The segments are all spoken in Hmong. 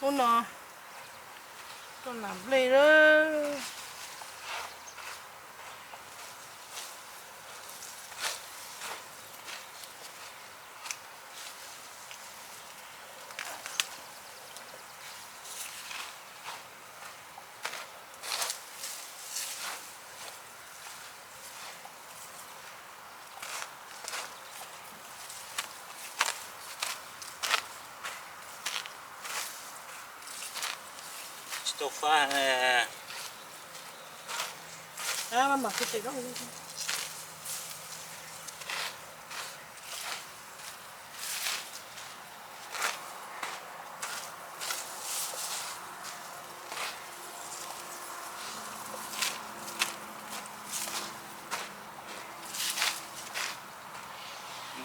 Hnub no tuaj lam nplej lawm. Tsis tau fab.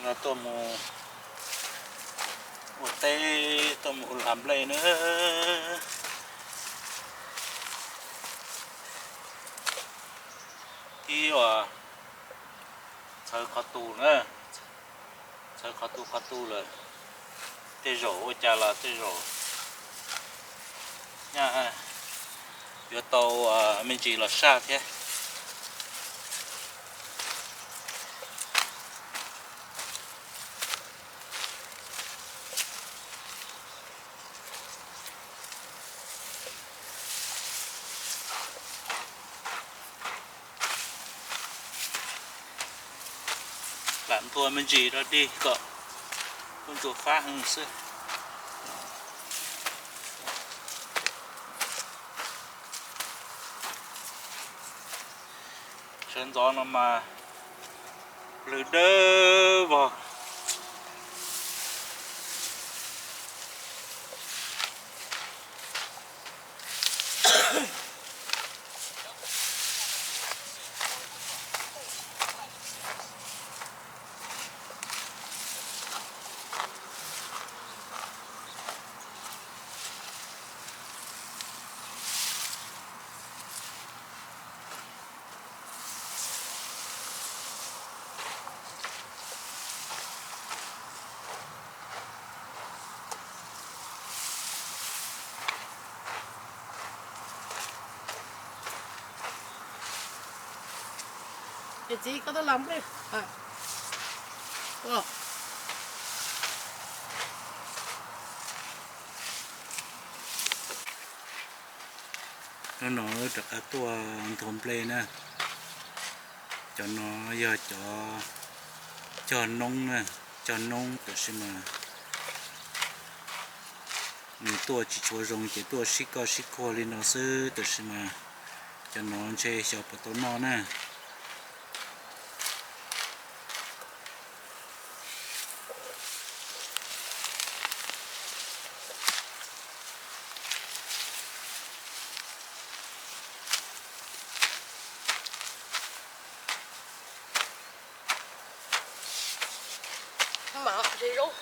No tuaj mus ua teb, tuaj mus ua lag nplej na. Ib uas txhawv qhov tus na, txhawv qhov tus qhov tus lawm. Tej zaum ua cas los tej zaum nyaj yuav tau me ntsis los saj thiab. Lam nthua me ntsis rau dig kom kuj ntuag fab heev xwb. Sawv ntxov no mas lwm dawb vog. Niam txiv, koj tuaj lag nplej. Hnub no wb rov qab tuaj nthua nplej na. Cov no yog cov cog noob na, cog noob tab sis mas nws tuaj tsis tshua zoo ces tuaj sib koj sib kuag li no xwb, tab sis mas cov no ntshe xyov puas tau noj na. Mam ze zaub,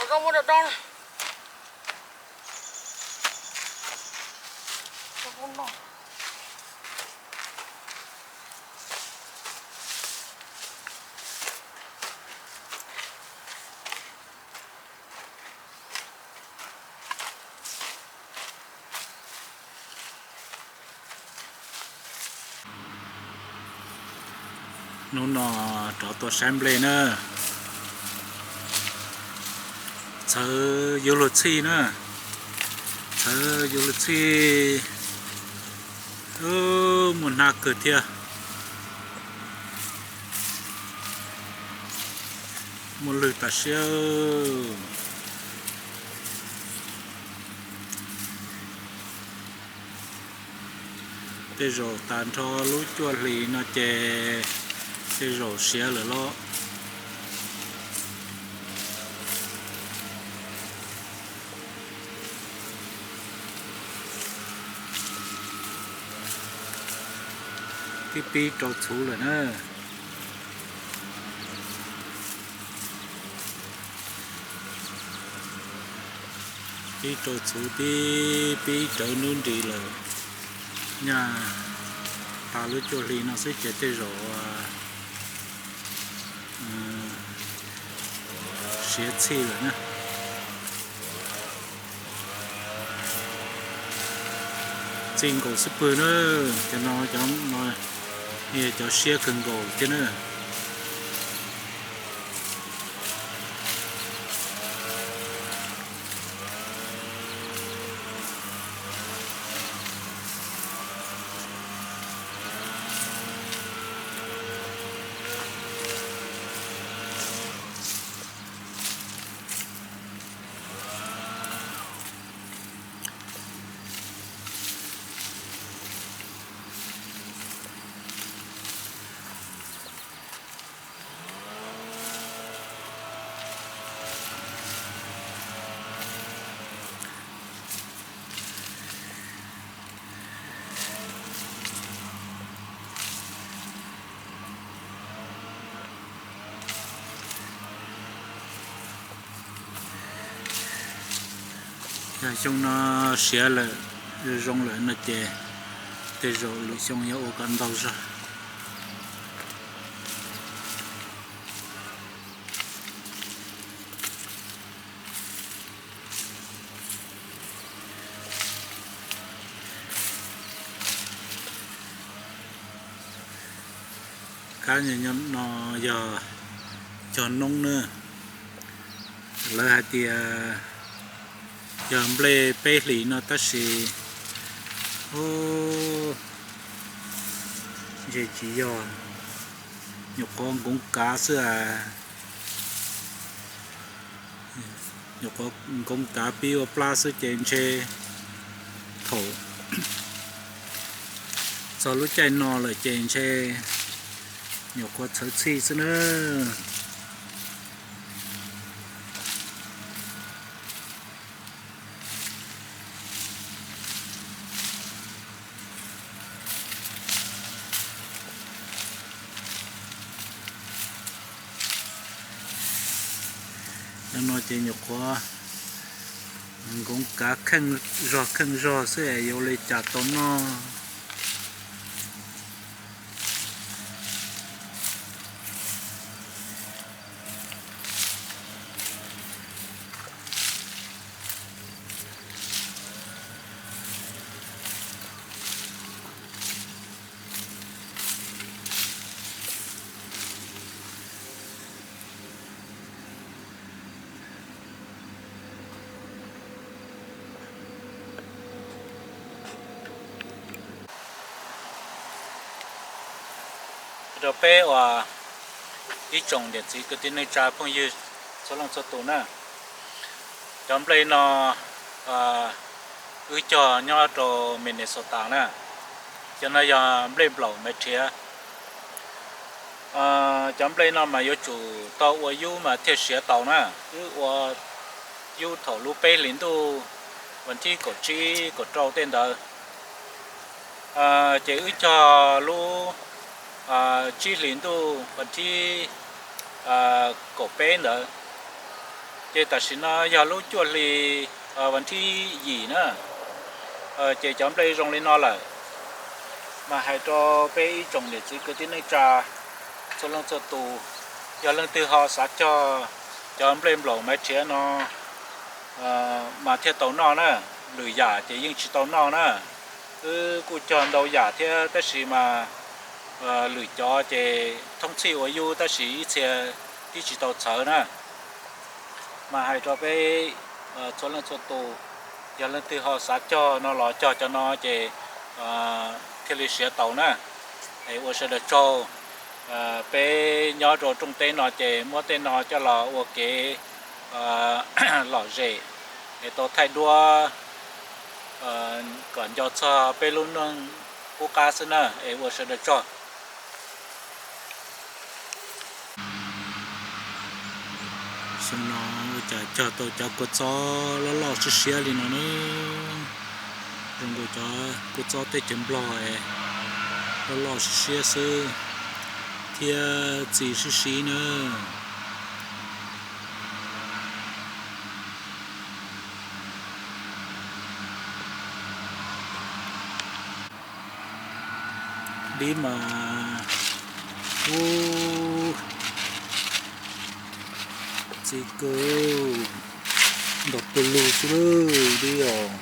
zaub muab do do na. Hnub no rov tuaj saib nplej na. Txhawv yuav luag txhij na, txhawv yuav luag txhij. Muaj hnab kawg thiab. Muaj lwg tas siab. Tej zaum tas nrho lub cuaj hlis no ces tej zaum siav lawm los. Twb pib rau txhuv lawm na. Pib rau txhuv, tib pib rawv nub nris lawm. Nyaj tas lub cuaj hli no xwb ces tej zaum siav txhij lawm na. Txi nkaus xwb pwg na, cov no cov no yog cov siab kawg nkaus thiab na. Yog xyoo no siav lawm, zoo lawm no ces tej zaum lwm xyoo yuav ua kom ntau zog. Kab no yog cog noob na. Lawv hais tias yog nplej peb hlis no tab sis ntshe tsis yog, nyuam qhuav nkoov kav xwb as. Nyuam qhuav nkoov kav pib ua plab xwb ces ntshe thaum txog lub caij no lawm ces ntshe nyuam qhuav txhawv txhij xwb na. Cov no ces nyuam qhuav nkoov kav kheej zog kheej zog xwb es yuav ua li cas tau noj. Rau peb uas ib tsoom niam txiv kwv tij neej tsa phooj ywg txhua leej txhua tus na, cov nplej no wb cog nyob rau Minnesota na. Cov no yog nplej nplaum maiv rhiav. Cov nplej no mas yuav tsum tau ua yub mas thiaj siav tau na. Wb ua yub thaum lub peb hlis ntuj vas thib kaum tsib kaum rau tej ntawd, ces wb cog lub tsib hlis ntuj vas thib kaum peb ntawd. Ces tam sim no yog lub cuaj hli vas thib yim na, ces cov nplej zoo li no lawm. Mas hais rau peb ib tsoom niam txiv kwv tij neej tsa txhua leej txhua tus, yog leej twg ho xav cog cov nplej nplaum maiv rhiav no mas thiaj tau noj na. Lwm yam ces yeej tsis tau noj na. Wb kuj cog ntau yam thiab tab sis mas lwm cov ces thoob txhij ua yub tab sis ib txhia twb tsis tau txhawv na. Mas hais rau peb txhua leej txhua tus, yog leej twg ho xav cog no los cog cov no ces thiaj li siav tau na. Es ua sawv daws tsaug. Peb nyob rau rooj teb no ces muab tej no coj los ua kev lom zem es tau thaij duab kom nco txog peb lub neej qub qab xwb na. Es ua sawv daws tsaug. Xyoo no ua cas cog tau cov kua txob loj loj siab siab li no na. Zoo nkaus cov kua txob teb chaws Nplog loj loj siab siab xwb thiab txi siab siab na. Dib mas, ub, txi kawg, ntog pw lug xwb dib os.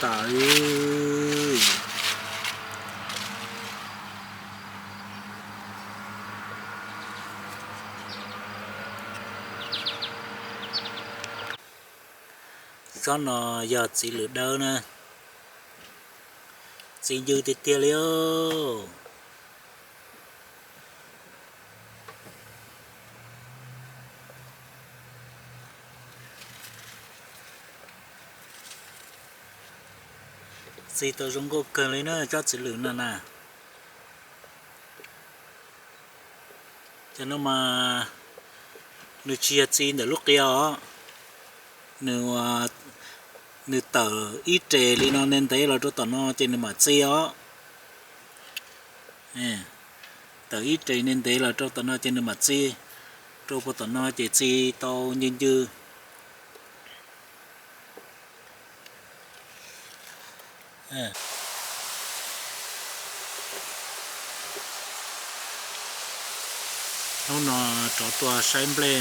tas. Tsob no yog txiv lwm dawb na, txi ncw tiag tiag li os. Txi tau zoo nkauj kawg li na tsob txiv lwm no na. Cov no mas nws tsis yog txi ntawm lub qia os, nws, nws tawm ib res li no ntev ntev los rau tom no ces nws mam txi os. Tawm ib res ntev ntev los rau tom no ces nws mam txi, rau puag tom no ces txi tau ncw ncw. Hnub no rov tuaj saib nplej,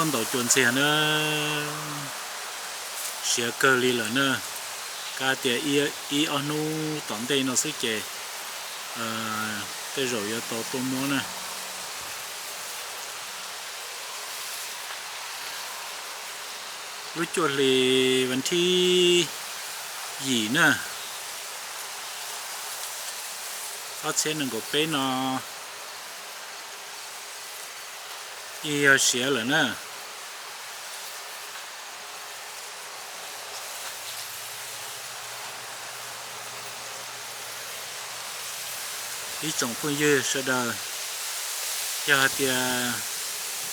ntaus cua ntxiag na, siav kawg li lawm na. Kav tias ib ob hnub tom ntej no xwb ces tej zaum yuav tau tuaj muab na. Lub cuaj hlis vas thib yim na, ob txhiab nees nkaum peb no yeej yog siav lawm na. Ib tsoom phooj ywg sawv daws, yog hais tias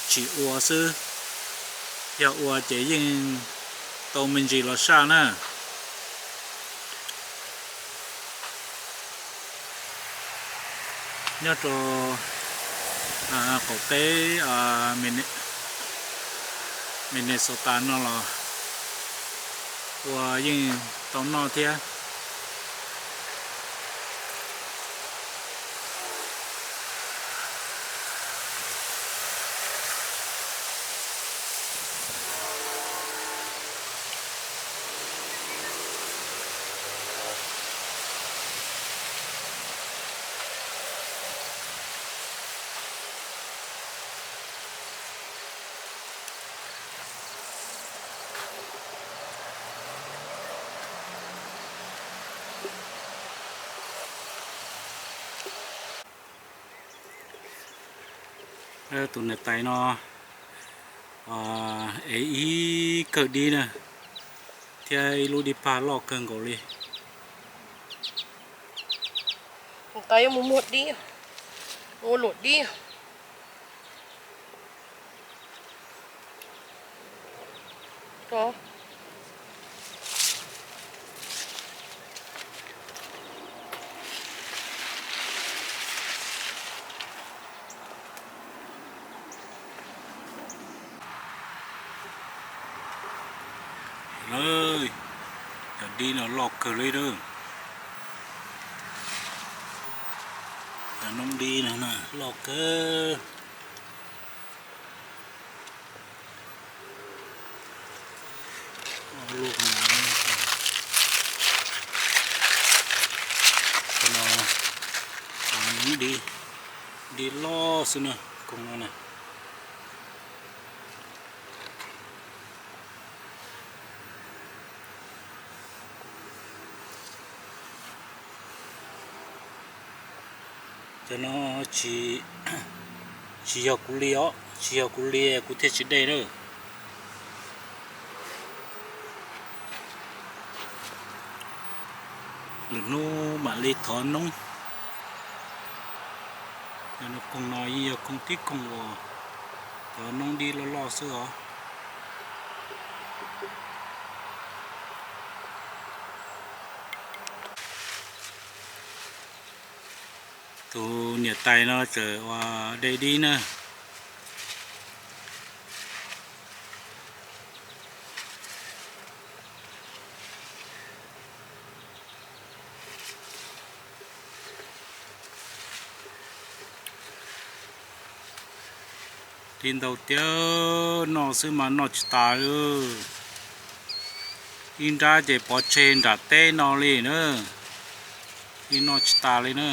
tsis ua xwb, yog ua ces yeej tau me ntsis los saj na. Nyob rau qaum teb Minnesota no los ua yeej tau noj thiab. Tus niam tais no ev ib kawm dib na, thiab ib lub dib pag loj kawg nkaus li. Mus muag dib, ua luam dib. Cov dib no loj kawg li. Cov noob dib no loj kawg. Dib loj xwb na, koog no na. Cov no tsis yog kuv li os, tsis yog kuv li kuv thiaj tsis de na. Lwm hnub mam li thov noob. Koog no yeej yog koog tib koog uas cov noob dib loj loj xwb os. Tus niam tais no tseem ua de dib na. Dib ntau tiag, noj xwb mas noj tsis tas li. Ib nrab ces pov tseg nram teb no li na, ib noj tsis tas li na.